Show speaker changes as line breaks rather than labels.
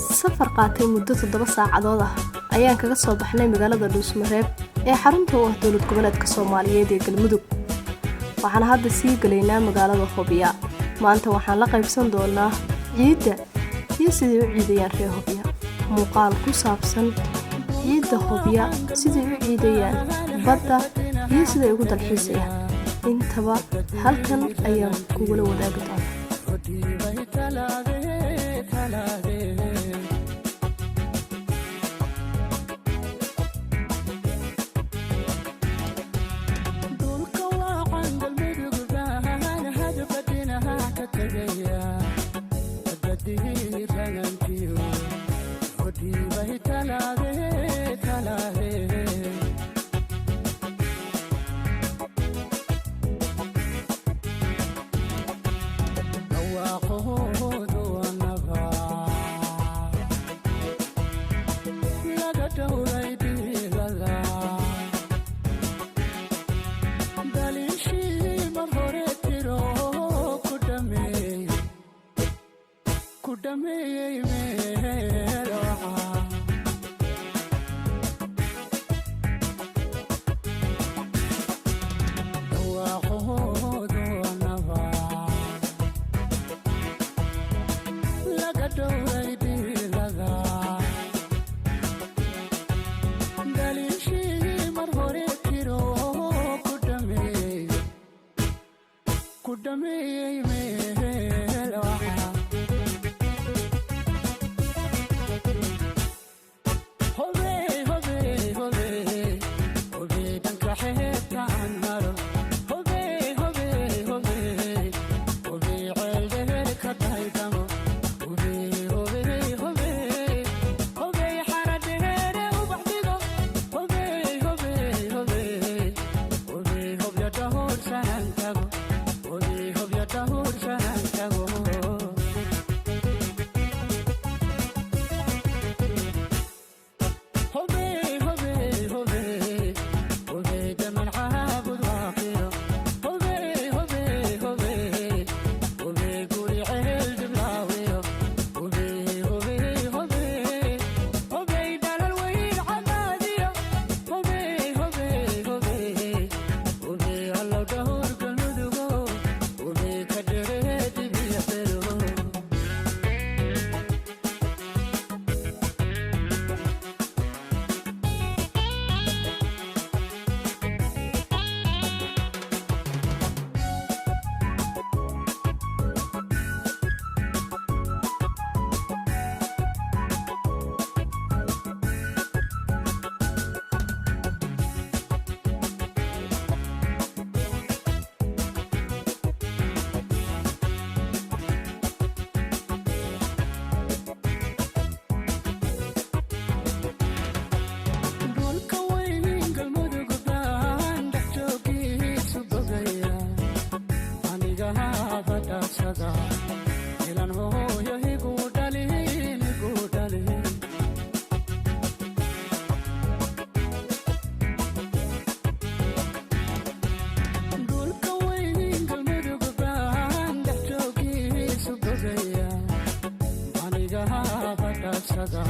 Safar qaatay muddo 7 saacadood ah ayaan kaga soo baxnay magaalada Dhuusmareeb ee xarunta u ah dowlad goboleedka Soomaaliyeed ee Galmudug. Waxaan hadda sii gelaynaa magaalada Hobya. Maanta waxaan la qaybsan doonaa ciidda iyo siday u ciidayaan reer Hobya. Muuqaal ku saabsan ciidda Hobya, siday u ciidayaan, badda iyo siday ugu dalxiisayaan, intaba halkan ayaan kugula wadaagi doonaa.
Dhulka waacan Galmudug baan hadbadinaha ka tegaya baddiiranantiyo hodhiibay talaade talaade. Dhawaaqoodu anaba laga dhowray dhiilada daliishii mar hore tiro ku dhameey ku dhameeyey meeloca. Dhawaaqoodu anaba laga dhowray dhiilada daliishii mar hore tiro ku dhameey ku dhameeyey meeloca. Hobey, hobey, hobey, hobey, dhanka xeebtaan maro. Hobey, hobey, hobey, hobey, ceel dheer ka daydamo. Hobey, hobey, hobey, hobey, xara dheere ubax dhigo. Hobey, hobey, hobey, hobey, hobyo dhahuursanan tago. Hobey, hobyo dhahuursanan tago. Hobey, hobey, hobey, hobey, daman caabud waaqiro. Hobey, hobey, hobey, hobey, guri ceel diblaawiyo. Hobey, hobey, hobey, hobey, dhalal weyn cadaadiyo. Hobey, hobey, hobey, hobey, allow dhahur Galmudugo. Hobey ka dheree dibiya xero. Dhulka weyn Galmudug baan dhex joogiisu bogaya, aniga habadhaafsada ilan hooyo igu dhalin igu dhalin. Dhulka weyn Galmudug baan dhex joogiisu bogaya, aniga habadhaafsada.